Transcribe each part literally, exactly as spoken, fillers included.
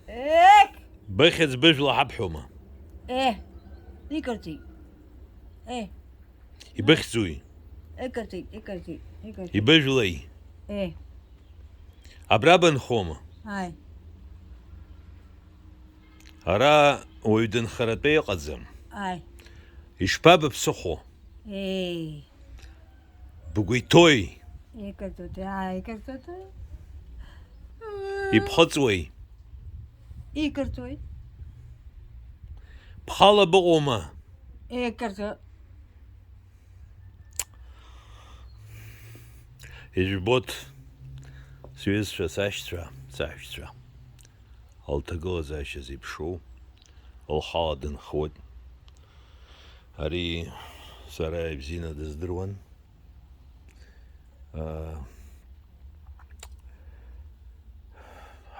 Ех! Быхьӡ быжәла ҳабҳәома? Еҳ, икырҵеит. Еҳ. Ибыхьӡуи? Икырҵеит, икырҵеит, икырҵеит. Ибыжәлеи? Еҳ. Абра бынхома? Ааи. Ара уаҩ дынхаратәы иҟаӡам. Ааи. Ишԥабыԥсыхәо? Еи. Бгәы иҭои? Икырҵоит, аа, икырҵоит. Ибхыҵуеи? Икырҵоит. Бхала быҟоума? Икырҵоит. Ижәбоит, сҩызцәа, сашьцәа, саҳәшьцәа, лҭагылазаашьа зеиԥшроу, лхала дынхоит. Ари сара ибзианы дыздыруан. Аа,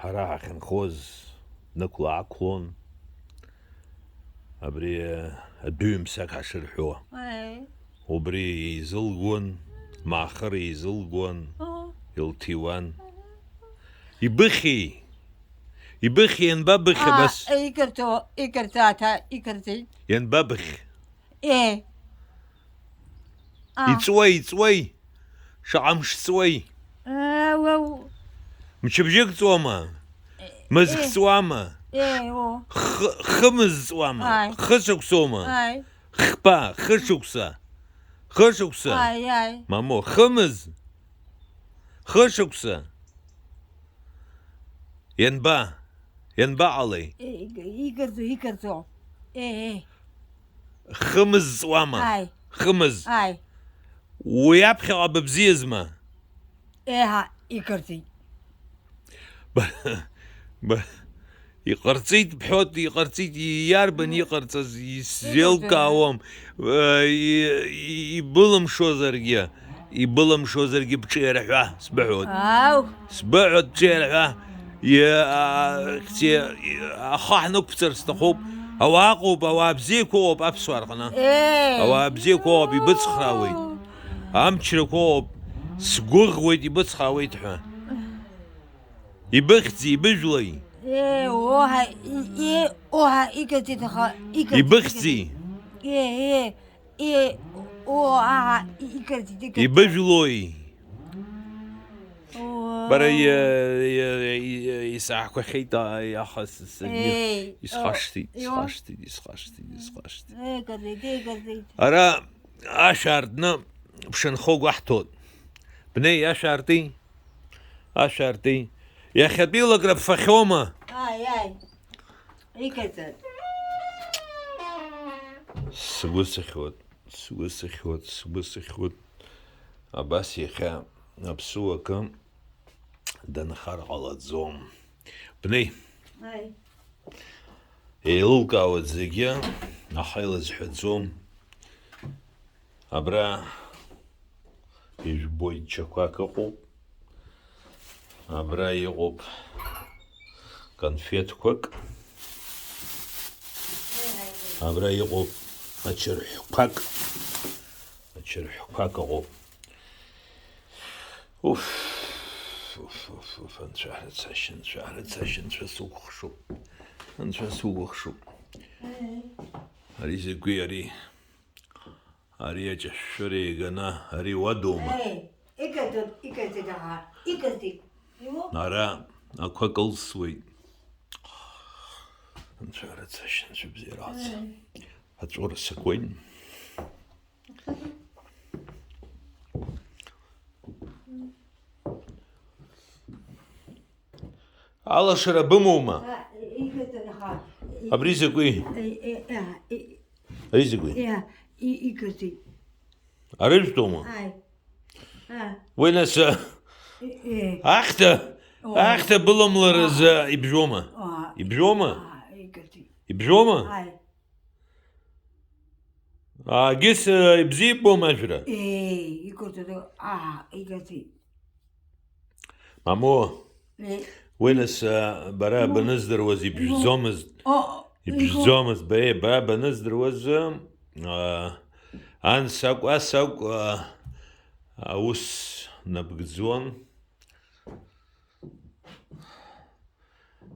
ҳара ҳахьынхоз нықәла-аақәлон. Абри адәыҩмсаг ҳашырҳәо. Аи. Убри еизылгон, маахыр еизылгон, О. Илҭиуан. Ибыхьи? Ибыхьи, ианбабыхьи А, абас? Икырҭо, икырҭаҭа, икырҭеит. Ианбабыхь? Е. А. Иҵуеи, иҵуеи? Шаҟа мш ҵуеи? Э, уау. Мчыбжьык ҵуама? Э, Мызк э. Ҵуама? Э, о. Х-, хымыз ҵуама? Ааи. Хышықәсоума? Ааи. Хԥа, хышықәса. Хышықәса. Ааи, ааи. Мамо, хымыз. Хышықәса. Ианба? Ианбаҟалеи? Э, ик-, икырҵо, икырҵо. Э, э. Хымыз ҵуама? Ааи. Хымыз. Ааи. Уи аԥхьаҟа быбзиазма? Еҳа, икырҵеит. Ба-, ба-, иҟарҵеит бҳәоит, иҟарҵеит, иарбан иҟарҵаз, исзеилкаауам. Э, и-, и-, ибылымшозаргьы, ибылымшозаргьы бҿы иарҳәа, сбыҳәоит. Ау. Сбыҳәоит, бҿы иарҳәа. Иа-, а-, хьти-, ахы ҳнықәҵар сҭахуп. Ауаа ыҟоуп, ауаа бзиақәа ыҟоуп аԥсуаа рҟны. Еи! Ауаа бзиақәа ыҟоуп, ибыцхраауеит. Амчрақәа ыҟоуп, сгәыӷуеит, ибыцхраауеит ҳәа. Ибыхьӡи, ибыжәлеи? Еи, оҳа, и-, и-, оҳа, икатит, аха, икатит, Ибыхьӡи? Икатит. Еи, еи. Е, о, аа, и-, икырҵеит, икырҵеит. Ибыжәлои? О. Бара, и-, и-, и-, и-, исаҳақәахьеит, а, аха с-, с-, Еи, исхашҭит, о, ио. Исхашҭит, исхашҭит, исхашҭит. Икырҵеит, икырҵеит. Ара ашә аартны бшынхо гәаҳҭоит. Бнеи, ашә аарти, ашә аарти. Иахьатәи лакра бфахьоума? Ааи, ааи. Икаҵәа. Сгәы сыхьуеит, сгәы сыхьуеит, сгәы сыхьуеит. Абас иахьа аԥсуа акы данхар ҟалаӡом. Бнеи. Аи. Еилылкаауеит зегьы, аха илазҳәаӡом. Абра ижәбоит чақәак ыҟоуп. Абра иҟоуп конфетқәак. Абра иҟоуп ачырҳәқәак. Ачырҳәқәак ыҟоуп. Уф, уф, уф, уф, анцәа ҳрыцашьа, анцәа ҳрыцашьа, анцәа сукәыхшоуп. Анцәа сукәыхшоуп. Ари закәи ари? Ари аҿышәшәыра иаганы, ари уадоума? Еи, икаҵәа, икаҵәа, аха, икаҵәа. Иу? Ара ақәа кылсуеит. Анцәа рыцашьа, анцәа бзиара ҟаҵа. Еи. Аҵәуара сакуеит. Алашара бымоума? А, икаҵәа, аха, и-, Абри закәи? Е, е, е, е, Ари закәи? Иа, и-, икырҵеит. Арыжәтәоума? Ааи. А. Уи нас, а, Е, е. Ахьҭа, О. Ахьҭа быламларазы А. Ибжәома? А. Ибжәома? А, икырҵеит. Ибжәома? Ааи. Агьыс, а, ибзиабома ажәра? Е, икырҵоит, а, икырҵеит. Мамоу, Е. Уи нас, а, бара Мамоу. Баныздыруаз ибжәӡомызт. О, Ибжәӡомызт, бе-, бара баныздыруаз, а, ан сакә-, ас акә, а, аус набгӡон.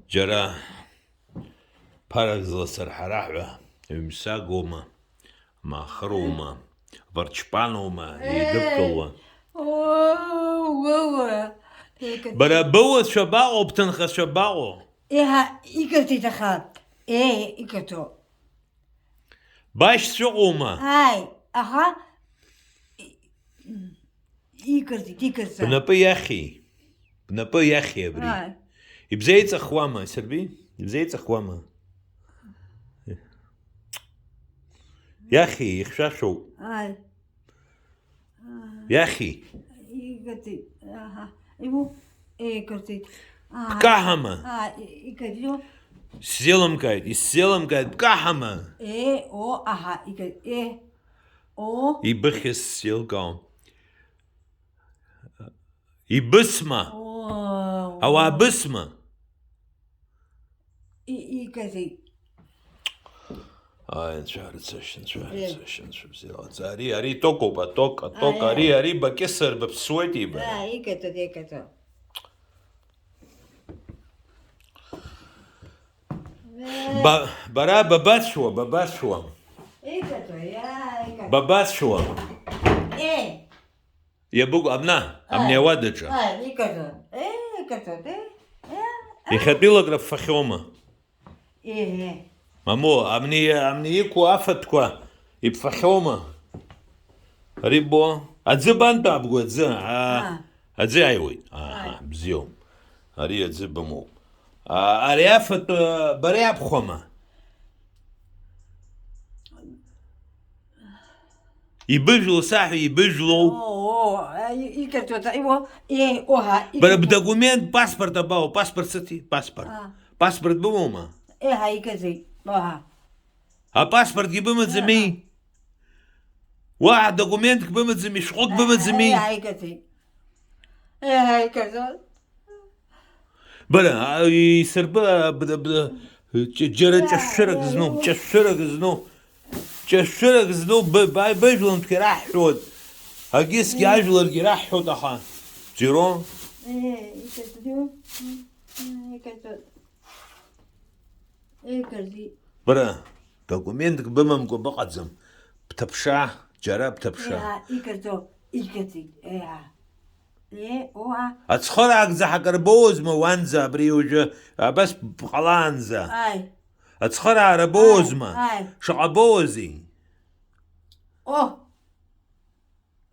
Џьара Ԥарак зласырҳара ҳәа, ҩ-мсагоума, маахыроума, варчпаноума, еидыбкылуа. Оо, уа, уа. Бара быуацәа баҟоу, бҭынхацәа баҟоу? Еҳа, иқыҭа иҭахап. Еҳ, иқыҭоу. Башьцәа ыҟоума? Ааи, аха, и-, икырҵеит, икырҵа. Бнапы иахьи? Бнапы иахьи абри? Ааи. Ибзеиҵахуама, Серби? Ибзеиҵахуама? Иахьи, ихьшәашәоуп. Ааи. Иахьи? Икыти, аҳа. Ибу, икыти. Аҳа. Бкаҳама? А, и-, икыти. Сзеилымкааит, исзеилымкааит, бкаҳама? Е, о, аҳа, икы-, е, о. Ибыхьыз сзеилкаауам. Ибысма? О. Ауаа бысма? И-, икыти. Ааи, анцәа рыцашьа, анцәа Э. рыцашьа, анцәа бзиа ҟаҵа. Ари, ари токоуп, аток, аток, Аи, ари, аи. Ари бакьысыр быԥсуеит иба. А, икыто, икыто. Э. Ба-, бара бабацәуа, бабацәуа. Икыто, иа, икыто. Бабацәуа. Э. Иабыкәу, абна, Ааи. Абни ауадаҿы. Ааи, икаҭәон. Е, икаҭәон, е, е, е. Иахьатәи лакра бфахьоума? Еҳе. Мамоу, абни, абни иқәу афатәқәа ибфахьоума? Ари ббо? Аӡы бантәаабго, аӡы, аа, Аа. Аӡы аиуеит. Аҳа, Ааи. Бзиоуп. Ари аӡы бымоуп. А, ари афатә, а, бара иабхәама? Ибыжәлоу саҳәа, ибыжәлоу? О, о, а, и-, икаҭәода, иуо, е, оҳа, Бара икаҭәо- бдокумент, паспорт абаау, паспорт сыҭи, паспорт. А. Паспорт бымоума? Еҳа, икаӡеит, оҳа. Апаспортгьы бымаӡами? Еҳа. Уаҳа документк бымаӡами, шәҟәык бымаӡами? Еҳа, икаӡеит. Еҳа, икаӡоит. Бара, а, исырба, а, б-, б-, ҷ-, џьара ҷашәырак зну, ҷашәырак зну, ҷашәырак зну, б-, бааи быжәлантәгьы раҳҳәоит, агьысгьы ажәларгьы раҳҳәоит, аха џьаро. Э, икаӡоу, м, м, икаӡоу. Икази. Бара, документк бымамкәа быҟаӡам. Бҭаԥша, џьара бҭаԥша. Еҳа, икаӡоу, икаӡеит, еҳа. Е, уа. Ацхыраагӡа ҳакыр боуазма уанӡа абри уажәы, абас бҟалаанӡа? Ааи. Ацхыраара боуазма? Ааи, ааи. Шаҟа боуази? О!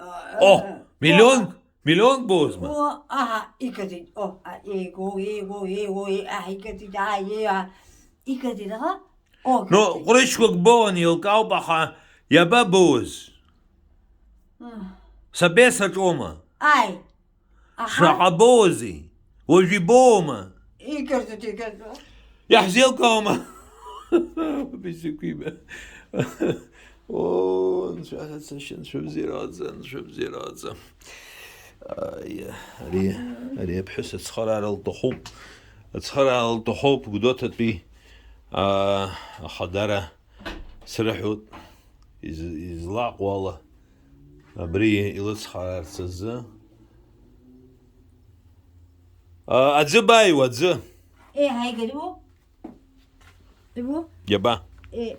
О, о, миллионк, о. Миллионк боуазма? О, аҳа, икаӡеит, о, а, его, его, его, е, аҳа, икаӡеит, а, е, а, икаӡеит, аха? О, Но, икаӡеит. Ҟәрышьқәак боуан, еилкаауп, аха иабабоуаз? Ах. Сабес аҿоума? Ааи. Аха? Шаҟа боуази? Уажә ибоума? Икырҵоит, икырҵоит. Иаҳзеилкаауама? Бизақәиба. О, анцәа ҳацашьа, анцәа бзиара ҟаҵа, анцәа бзиара ҟаҵа. Аиа, ари, ари аԥҳәыс ацхыраара лҭахуп. Ацхыраара лҭахуп, Гәдоуҭатәи, аа, ахадара. Срыҳәоит, из-, излаҟоу ала, абри илыцхраарц азы. А, аӡы бааиуа, аӡы. Еҳа, икаӡоу? Ибу? Иаба? Э.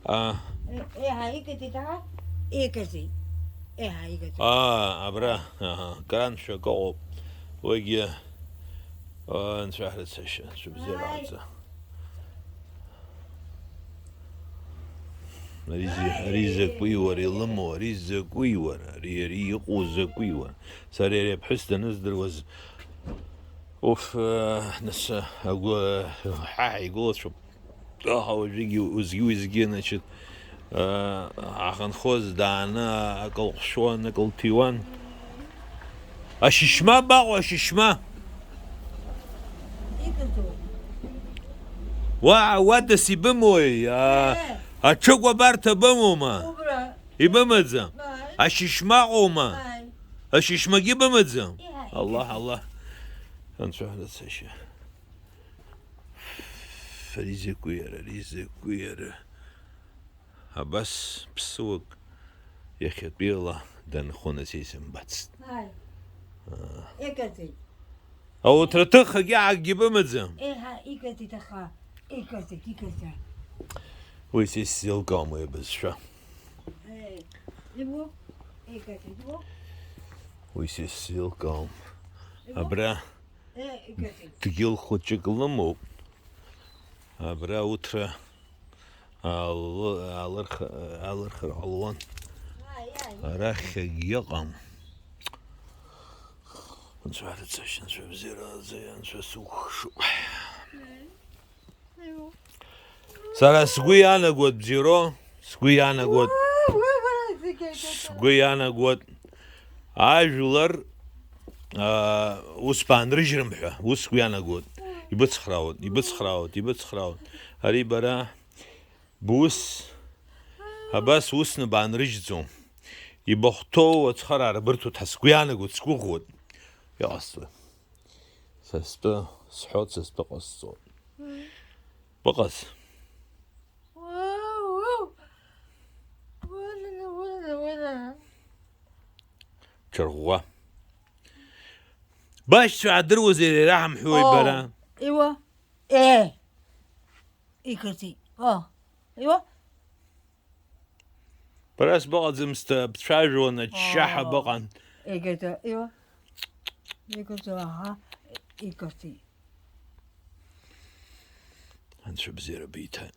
А. Э, еҳа, икаӡеит, аха? Икаӡеит. Еҳа, икаӡеит. А, абра, аҳа, краншәак ыҟоуп. Уигьы, а, анцәа ҳрыцашьа, цәыбзиа Ааи. Раҟаҵа. Ари зи-, ари закәи уара илымоу, ари закәи уара, ари, ари иҟоу закәи уара? Сара иара иԥҳәыс даныздыруаз, уф, э, нас, агәы, ҳа ҳаигәылацәоуп. Аха уажәыгьы, уеизгьы, уеизгьы, значит, э, ҳахынҳәуаз дааны акы лҟәшуан, акы лҭиуан. Ашьышьма баҟоу, ашьышьма? Иҟаӡоу? Уа, уадас ибымои? А, Э. Аҽыкәабарҭа бымоума? Убра. Ибымаӡам? Ааи. Ашьышьма ыҟоума? Ааи. Ашьышьмагьы бымаӡам? Иҳаҳаит. Аллаҳ, Аллаҳ. Анцәа ҳрыцашьа. Ари закәи иара, ари закәи иара? Абас ԥсыуак иахьатәиала данхо нас исымбацт. Ааи. Аа. Икаӡеит. Ауҭраҭыхгьы акгьы бымаӡам. Еҳа, икаӡеит аха. Иказак, иказак. Уи са исзеилкаауам уи абызшәа. Э, ибо? Иказак, ибо? Уи са исзеилкаауам. Ибо? Абра Э, иказак. дгьыл хәыҷык лымоуп. Абра уҭра аал-, аалырх-, аалырхыр ҟалуан. Ай, ай, ай. Арахь акгьы ыҟам. Анцәа рыцашьа, анцәа бзиараӡа, анцәа сухшуп. Сара сгәы иаанагоит, бзиароу, сгәы иаанагоит, сгәы иаанагоит, ажәлар, аа, ус баанрыжьрым ҳәа, ус сгәы иаанагоит. Ибыцхраауеит, ибыцхраауеит, ибыцхраауеит. Ари бара, бус, абас усны баанрыжьӡом. Ибахәҭоу ацхыраара бырҭоит ҳәа сгәы иаанагоит, сгәыӷуеит. Иҟасҵои? Са стәы сҳәоит, са стәы ҟасҵоит. Быҟаз? Ҽырӷәӷәа. Башьцәа аадыруазеи иара ираҳамҳәои бара? Иуа? Э. Иказак. О. Иуа? Бара сбыҟаӡамызт, бцәажәон, аччаҳәа Оо. Быҟан. Иказак, иуа? Иказак, аҳа. Иказак. Анцәа бзиара биҭааит.